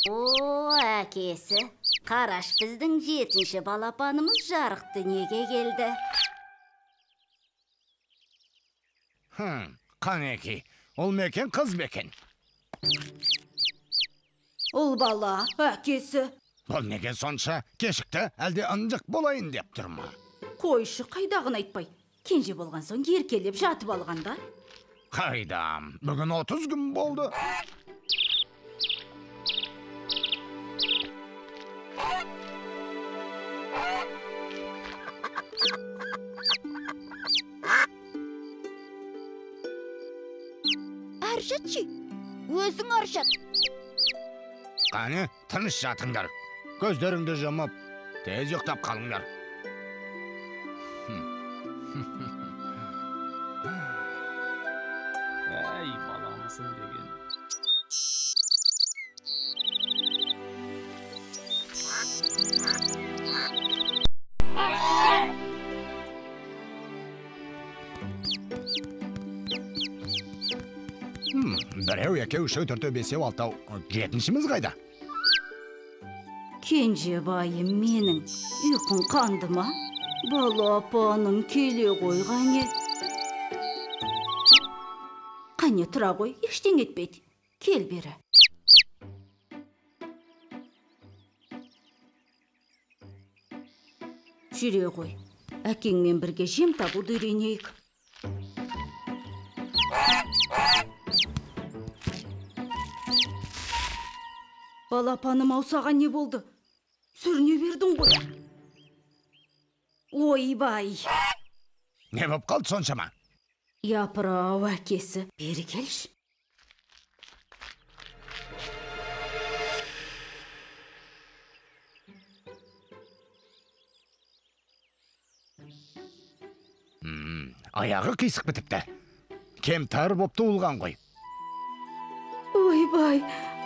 О, әкесі, қараш, біздің 7-ші балапанымыз жарық дүниеге келді. Қанеки, ол мекен қыз бекен? Ұл бала, әкесі. Бұл неге сонша кешікті, әлде ынжық болайын деп тұр ма? Қойшы, қайдағын айтпай. Кенже болған соң еркелеп жатып алғанда. Қайдам, бүгін 30 күн болды. Ары жатшы, өзің ары жат. Қане, тыныш жатыңдар. Көздеріңді жұмып, тез ұйықтап қалыңдар. Әй, баламысың деген. Біреу, екеу, үшеу, төртеу, бесеу, алтау. 7-шіміз қайда? Кенжебайым менің, ұйқың қанды ма? Балапаным келе ғой, қане. Қане, тұра ғой, ештеңе етпейді. Кел бері. Жүре ғой, әкеңмен бірге жем табуды үйренейік. Балапаным ау, саған не болды? Сүріне бердің ғой. Ойбай! Не боп қалды соншама? Япырау, әкесі, бері келші. Аяғы қисық бітіпті. Кемтар боп туылған ғой. Ойбай,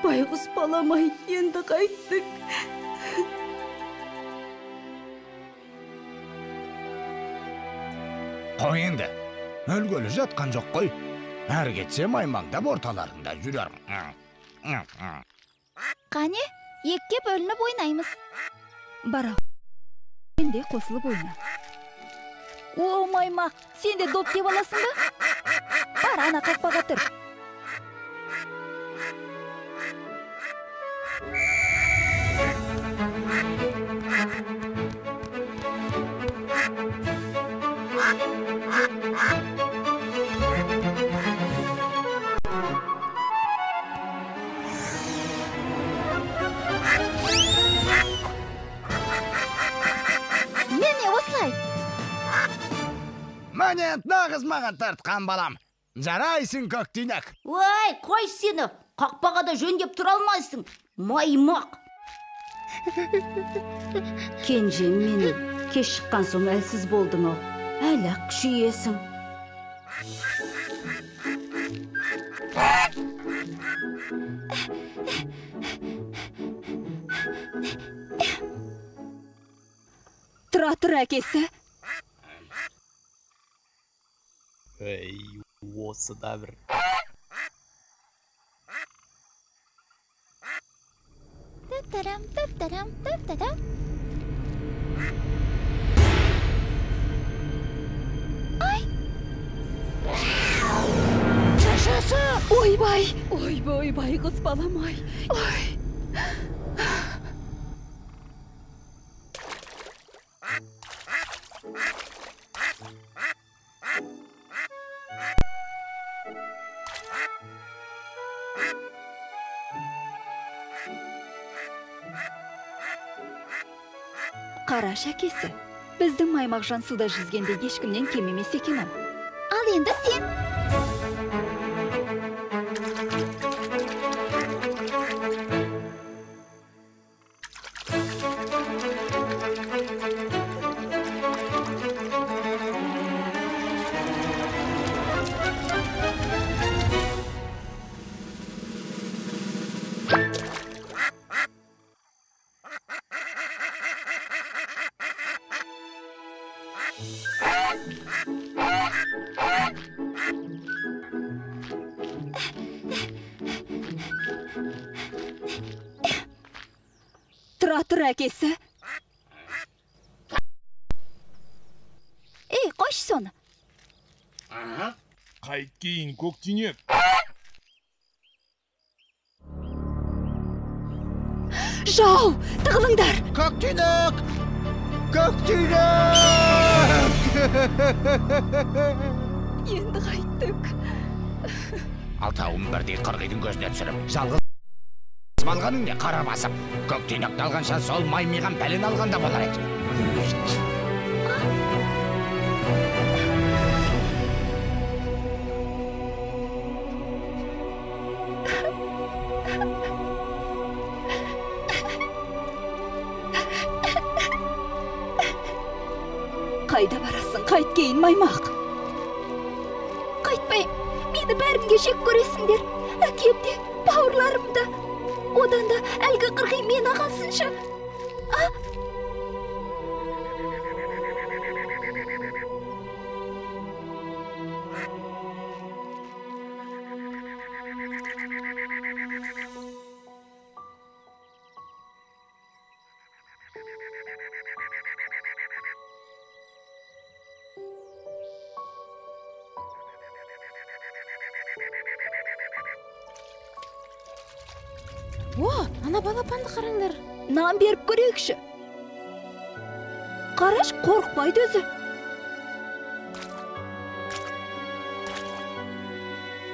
байғұс балам-ай, енді қайттік. Қой енді, өлгелі жатқан жоқ қой. Әрі кетсе маймаңдап орталарында жүрер. Қане, екіге бөлініп ойнаймыз. Бара, сен де қосылып ойна. О, маймақ, сен де доп деп аласың ба? Бар, ана қақпаға тұр. Міне осылай. Міне, нағыз маған тартқан балам. Жарайсың, көктүйнек. Ой, қой сені, қақпаға да жөндеп тұра алмайсың, маймақ. Кенжем менің, кеш шыққан соң әлсіз болдың ау. Әлі-ақ күшейесің. Тұра тұр, әкесі. Әй, осы да бір. Тап-тарам, тап-тарам, тап-тарам. Ай! Шешесі! Ойбай, ойбай, байғұс балам-ай. Ой. Қараш, әкесі, біздің маймақжан суда жүзгенде ешкімнен кем емес екен-ау. Ал енді сен. Тұра тұр, әкесі. Ей, қойшы соны. Қайткейін, көктүйнек. Жау, тығылыңдар. Көктүйнек! Көктүйнек! Енді қайттік. Алтауын бірдей қырғидың көзіне түсіріп, жалғыз алғаның не, қара басып. Көктүйнекті алғанша сол маймиған пәлені алғанда болар еді. Қайда барасың, қайткейін, маймақ? Қайтпаймын, мені бәрінге жек көресіңдер. Әкем де, бауырларым да. Одан да әлгі қырғи мені ағасыншы. А? О, ана балапанды қараңдар. Нан беріп көрейікші. Қараш, қорықпайды өзі.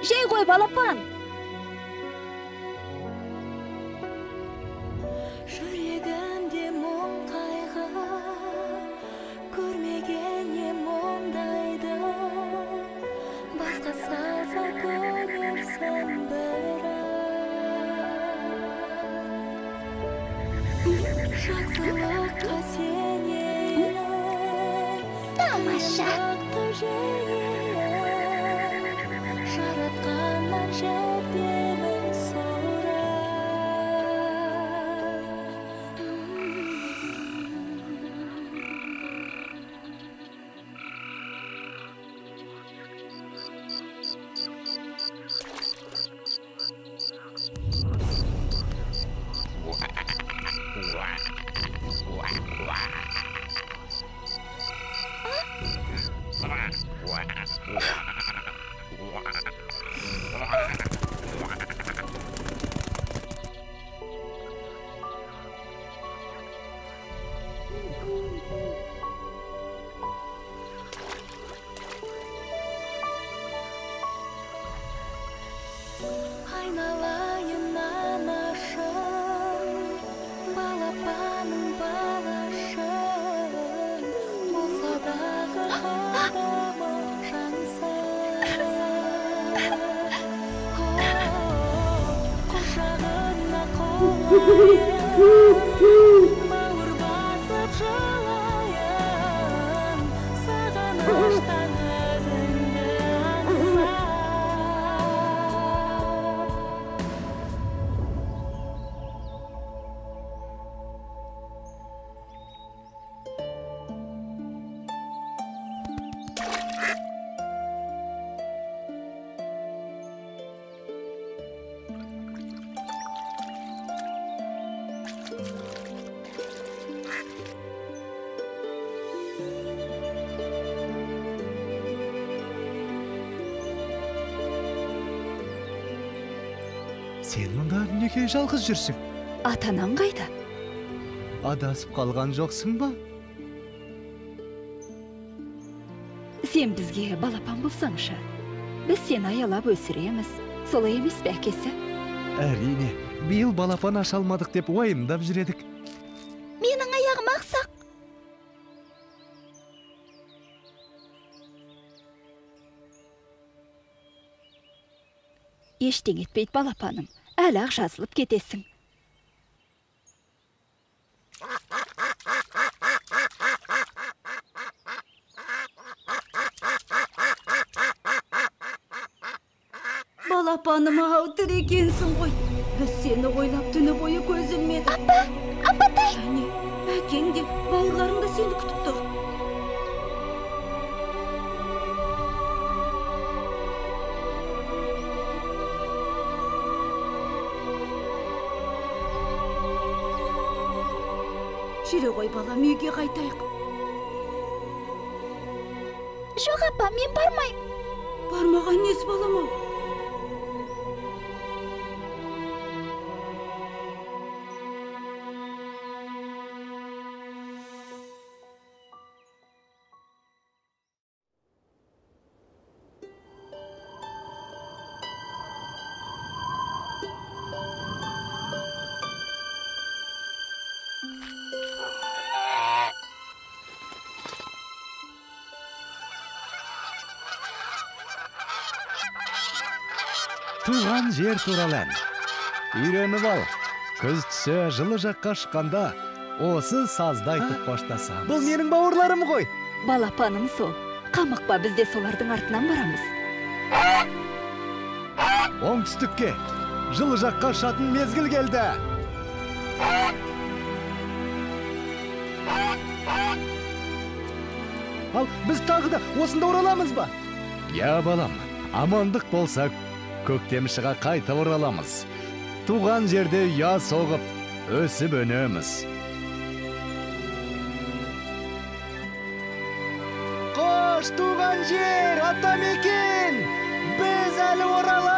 Жей ғой, балапан. Жүрегімде мұң қайғы, көрмеген ем ондайды. Басқа салса көнерсің бірақ. Жақсылыққа сенейін, Тамаша. Жеңейін, жаратқаннан жәрдемін сұра. Айналайын анашым, балапаным балашым, болса дағы қадамым жансың. Құшағына қонайын, бауыр басып жылайын, сағыныштан өзіңді аңсап. Сен мұнда неге жалғыз жүрсің? Ата-анаң қайда? Адасып қалған жоқсың ба? Сен бізге балапан болсаңшы. Біз сені аялап өсіреміз. Солай емес пе, әкесі? Әрине, биыл балапан аша алмадық деп уайымдап жүр едік. Менің аяғым ақсақ. Ештеңе етпейді, балапаным. Әлі-ақ жазылып кетесің. Балапаным ау, тірі екенсің ғой. Біз сені ойлап түні бойы көз ілмедік. Апа, апатай. Және әкең де, бауырларың да сені күтіп тұр. Жүре ғой балам, үйге қайтайық. Жоқ, апа, мен бармаймын. Бармаған несі, балам-ау? Туған жер туралы ән. Үйреніп ал. Күз түсе жылы жаққа шыққанда осы сазды айтып қоштасамыз. Бұл менің бауырларым ғой. Балапаным сол. Қамықпа, біз де солардың артынан барамыз. Оңтүстікке, жылы жаққа ұшатын мезгіл келді. Ал біз тағы да осында ораламыз ба? Я, балам, амандық болса, көктем шыға қайта ораламыз. Туған жерде ұя соғып, өсіп өнеміз. Қош, туған жер, атамекен! Біз әлі ораламыз!